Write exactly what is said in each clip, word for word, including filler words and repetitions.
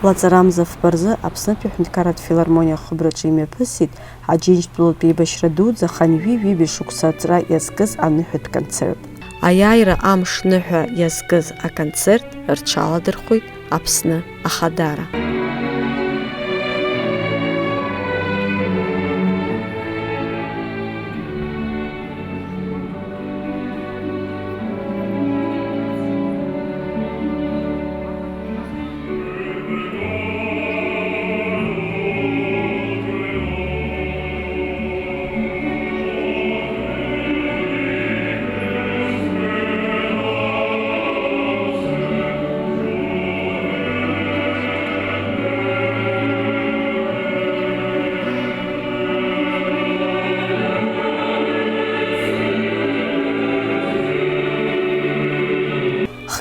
Лаҵарамза фба рзы Аԥснытәи аҳәынҭқарратә филармониа ахыбраҿы имҩаԥысит Аџьынџьтәылатә еибашьра дуӡӡа хынҩажәи жәибжь шықәса аҵра иазкыз аныҳәатә концерт. Аиааира амш ныҳәа иазкыз аконцерт рҽаладырхәит Аԥсны ахадара.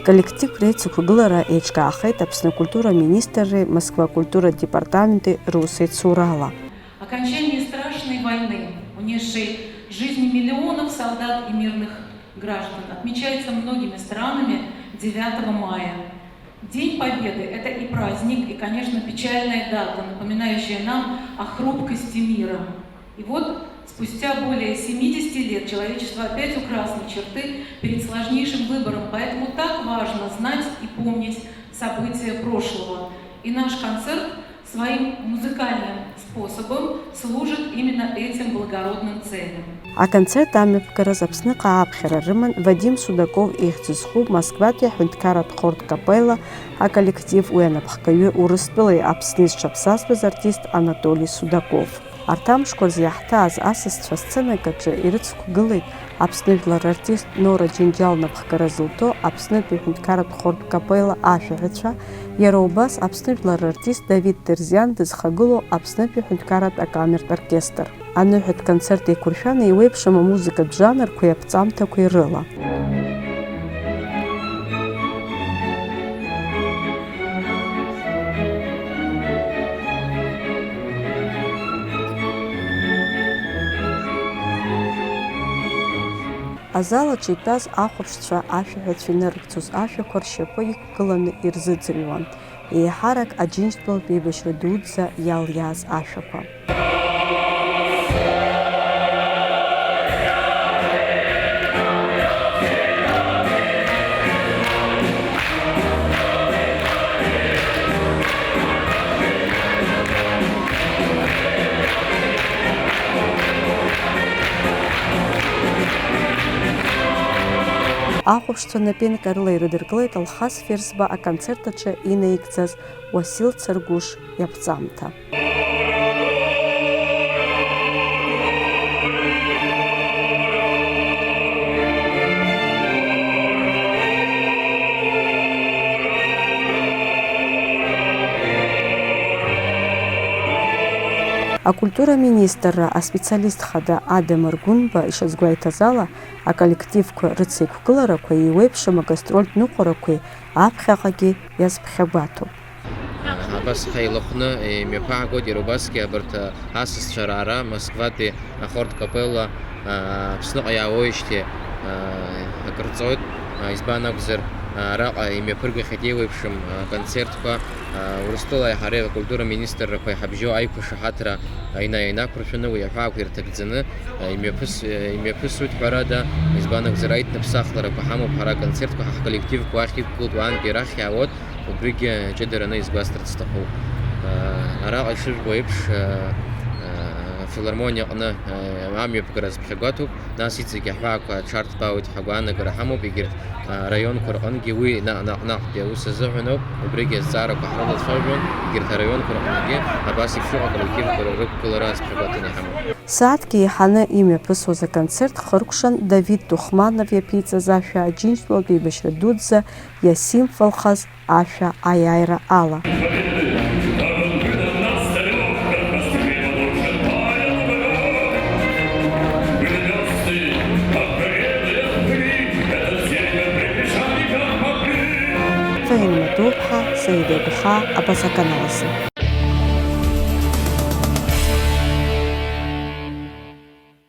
Ҳколлектив реицықәгылара еиҿкаахеит Аԥсны акультура министрреи Москва акультура департаменти русеицурала. Окончание страшной войны, унесшей жизни миллионов солдат и мирных граждан, отмечается многими странами девятого мая. День Победы — это и праздник, и, конечно, печальная дата, напоминающая нам о хрупкости мира. И вот, спустя более семидесяти лет, человечество опять у красной черты перед сложнейшим выбором, поэтому так важно знать и помнить события прошлого. И наш концерт своим музыкальным способом служит именно этим благородным целям. Аконцерт амҩаԥгараз Аԥсныҟа ааԥхьара рыман Вадим Судаков ихьӡ зху Москватәи аҳәынҭқарратә хортә капелла аколлектив, уи анапхгаҩы Урыстәылеи Аԥсни зҽаԥсазтәыз артист Анатоли Судаков. Арҭ амшқәа рзы иаҳҭааз асасцәа асценак аҿы ирыцқәгылеит Аԥсны жәлар рартист Нора Џьынџьал напхгара зылҭо Аԥснытәи аҳәынҭқарратә хортә капелла ашәаҳәацәа, иара убас Аԥсны жәлар рартист Давид Терзиан дызхагылоу Аԥснытәи аҳәынҭқарратә акамертә оркестр. Аныҳәатә концерт еиқәыршәан еиуеиԥшым амузыкатә жанрқәеи аԥҵамҭақәеи рыла. Азал аҿы итәаз ахәаԥшцәа ашәаҳәацәа инарыгӡоз ашәақәа ршьапы иқәгыланы ирзыӡырҩуан, еиҳарак Аџьынџьтәылатә еибашьра дуӡӡа иалиааз ашәақәа. Ахәаԥшцәа напеинҟьарыла ирыдыркылеит Алхас Ферсба аконцерт аҿы инаигӡаз Уасил Царгәыш иаԥҵамҭа. Акультура аминистрра аспециалист хада Адам Аргәынба ишазгәеиҭаз ала, аколлективқәа рыцеиқәгыларақәа еиуеиԥшым агастрольтә ныҟәарақәеи аԥхьаҟагьы иазԥхьагәаҭоуп. Абас ҳаилахәны имҩаԥаагоит иара убасгьы абарҭ асасцәа раара Москватәи ахортә капелла, Аԥсныҟа иаауеижьҭеи акыр ҵуеит, избан акәзар, араҟа имҩаԥыргахьеит еиуеиԥшым аконцертқәа, Урыстәылеи ҳареи акультура министррақәа иҳабжьоу аиқәышаҳаҭра ина-, инақәыршәаны уи аҳәаақәа ирҭагӡаны имҩаԥыс-, имҩаԥысуеит ҳәарада, избан акәзар, аиҭныԥсахларақәа ҳамоуп ҳара аконцертқәа ҳа ҳколлективқәа ахь иқәгылт уаантәи арахь иаауеит. Убригьы ҷыдараны изгәасҭарц сҭахуп. Араҟа ишыжәбо еиԥш, афилармониа аҟны амҩаԥгара азԥхьагәаҭоуп, нас иҵегь аҳәаақәа аҽарҭбаауеит ҳәа агәаанагара ҳамоуп, егьырҭ араионқәа рҟынгьы уи наҟ-, наҟ-, наҟтәи аус азыҳәан ауп, убригьы азҵаарақәа ҳрылацәажәон, егьырҭ араионқәа рҟынгьы абас еиԥш иҟоу аколлективқәа рықәгылара азԥхьагәаҭаны иҳамоуп. Сааҭк еиҳаны имҩаԥысуаз аконцерт хыркәшан Давид Тухманов иаԥиҵаз ашәа Аџьынџьтәылатә еибашьра дуӡӡа иасимволхаз ашәа аиааира ала. Фаина Матуԥҳа, Саида Гәхаа, Абаза канал азы.